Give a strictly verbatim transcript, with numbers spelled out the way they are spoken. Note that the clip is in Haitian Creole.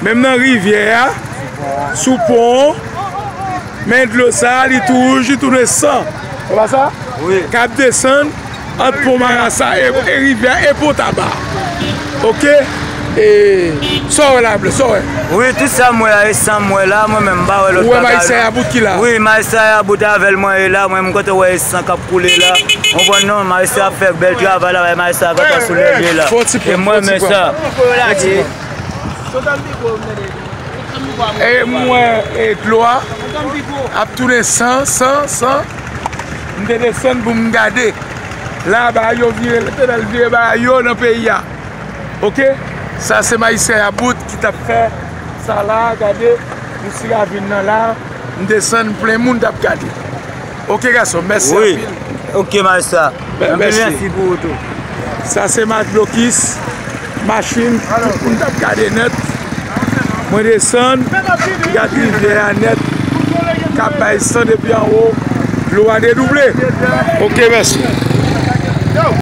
Menm nan rivyè a, sou pon, men dlo sa, li tou wouj, li tounen san. Se pa sa? Wi. K ap desann ant pon Marasa e, e rivyè e pon Taba. Oke? E sa w wè la, Blè, sa w wè? Wi, tout sa m wè a, e san m wè la, mwen menm, m pa wè lòt bagay la. Ou wè majistra Yabout ki la? Wi, majistra Yabout avè l mwen ye la, mwen menm kote w wè e san k ap koule la. Ou konprann non, majistra ap fè bèl travay la, majistra gentan sou lè l ye la. Fè yon ti pon, fè yon ti pon. E mwen men sa. Fè yon ti pon. E m wè, e dlo a ap tounen san, san, san. M te desann pou m gade. La, bagay yo vire, te bèl vire bagay yo nan peyi a. Oke? Sa se majistra Yabout ki t ap fè sa la, gade, nou si ravin nan la, m desann plen moun t ap gade. Oke, gason, mèsi anpil. Wi. Oke, majistra. Anpil mèsi pou ou tou. Sa se Mat Blokis, machin, tout moun t ap gade nèt. Mwen desann, gad rivyè a nèt, k ap bay san depi anwo, dlo a dedouble. Oke, mèsi.